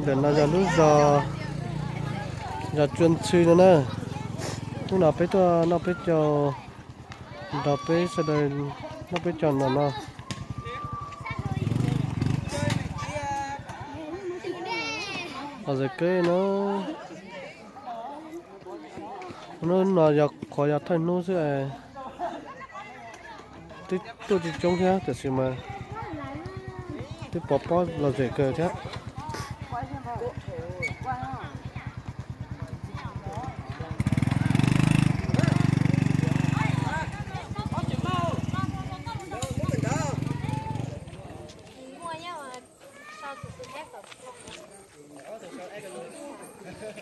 Ntawm no yog lub zos, zos Tsua Ntxhw no na. Hnub no peb tuaj noj peb caug, nrog peb sawv daws noj peb caug no no. Los zes keb no. Hnub no yog qhov yog thawj hnub xwb, twb tuaj tsis coob thiab tiam sis mas twb pov pob lom zem kawg thiab.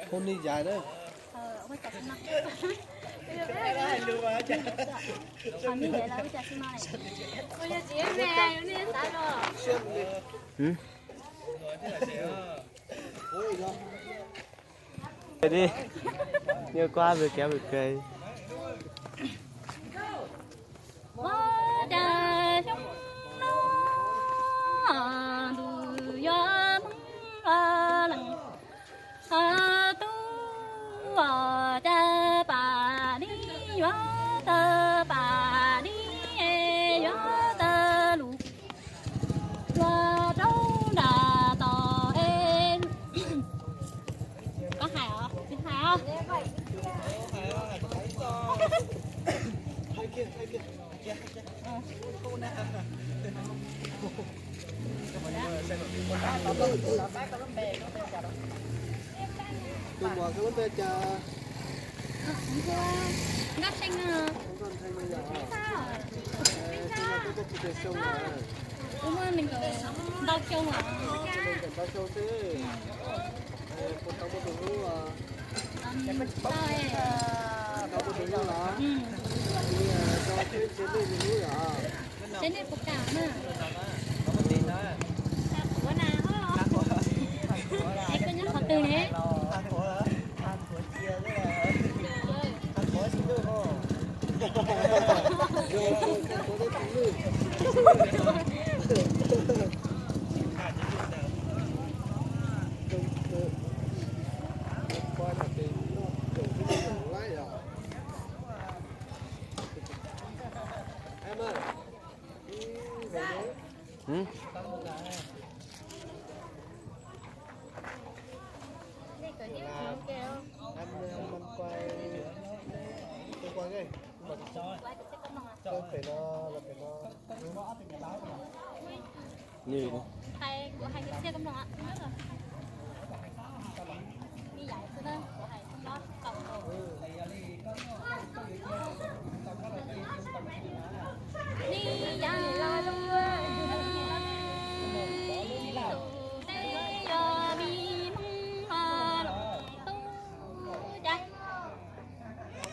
Hu ni yais na. Đi. Như quá vừa kéo vừa cười. Ua cas xyoo no ntuj yuav hmoov los lees, tub ua cas pam li yuav tawg, pam li yuav tawg lus, yuav rau nram tos es. Koj hais os, tsis hais os. Tus muam koj lub npe cas? Nkauj Seej. Nkauj Seej yog. Tus no twb muaj pes tsawg xyoo lawm? Tus muaj nees nkaum ntau xyoo lawm. Nees nkaum ntau xyoo xwb. Puas tau muaj tus hlub? Tau muaj tus hlub los? Tau tus hlub los? Ces nej puas kam na? Es koj nyob qhov twg ne?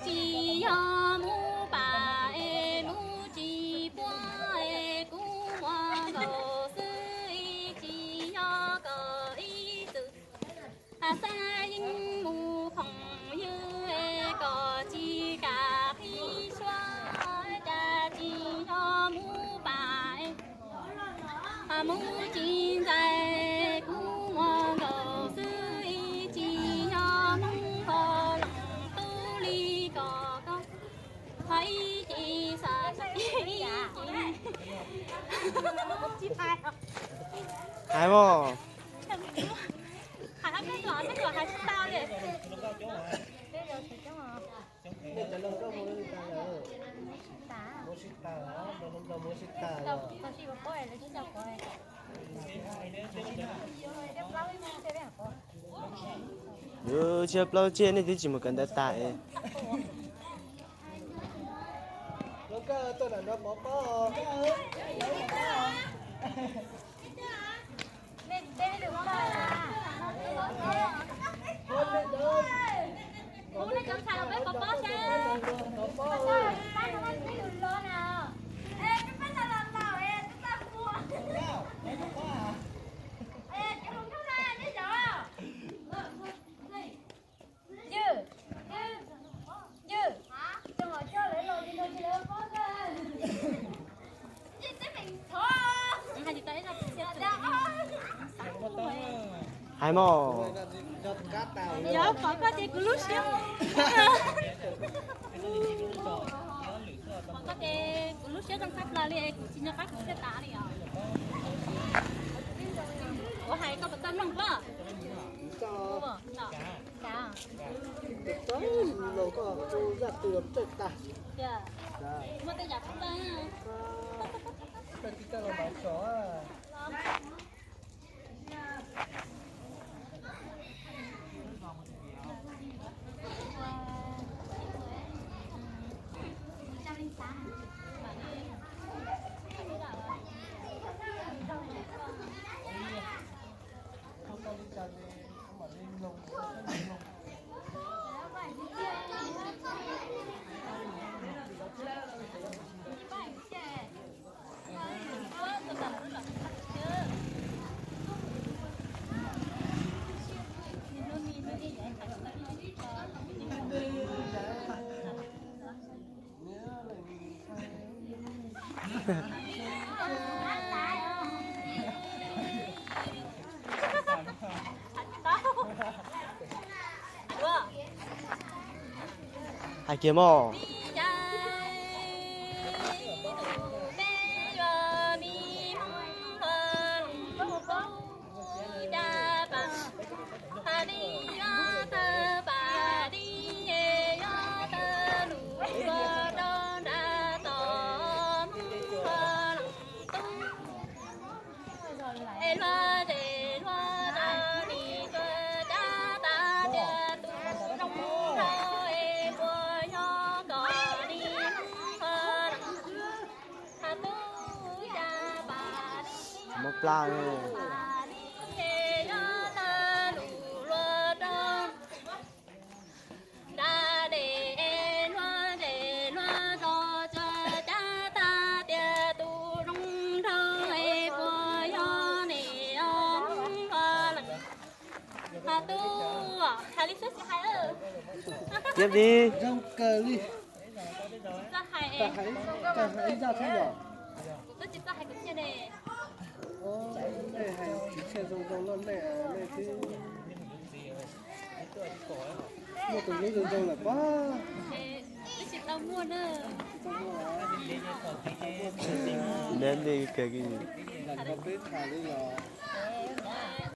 Tsis yog mus pam es mus tsis puag es kuv muaj nkaus xwb, tsis yog kom ib txwm xav yeej mus khoom ywg es kom tsis kam qhib suab, cas tsis yog mus pam es mus tsis ntxais, kuv muaj nkaus xwb, tsis yog mus ho los tub li kom koj ho ib ce xav ib ce. Hais mas. Hais hab peb los, peb los hais tsis tau li. Yus tsiab plaub tsiab nej twb tsis mus kawm ntawv tas es. Hais mog. Yog, pom koj ces kuv lub siab. Pom koj ces kuv lub siab zoo tshaj plaws li, kuv tsis nco qab kuv thiaj tas li os. Kuv hais koj puas txawj mloog koj? Muaj tej yam txawj. Hais kiag mog. Hais li xwb tsis hais. Tiab di. Zoo kawg li. Tsis txawj hais. Tsis txawj hais ib zaj thiab yom? Kuv twb tsis txawj hais kwv txhiaj ne. Nej hais kwv txhiaj zoo zoo no nej, nej twb muaj tus hlub zoo zoo lawm pob. Twb tsis tau muaj na. Tsis tau muaj. Neb li kawg li. Lam tau peb tham li los.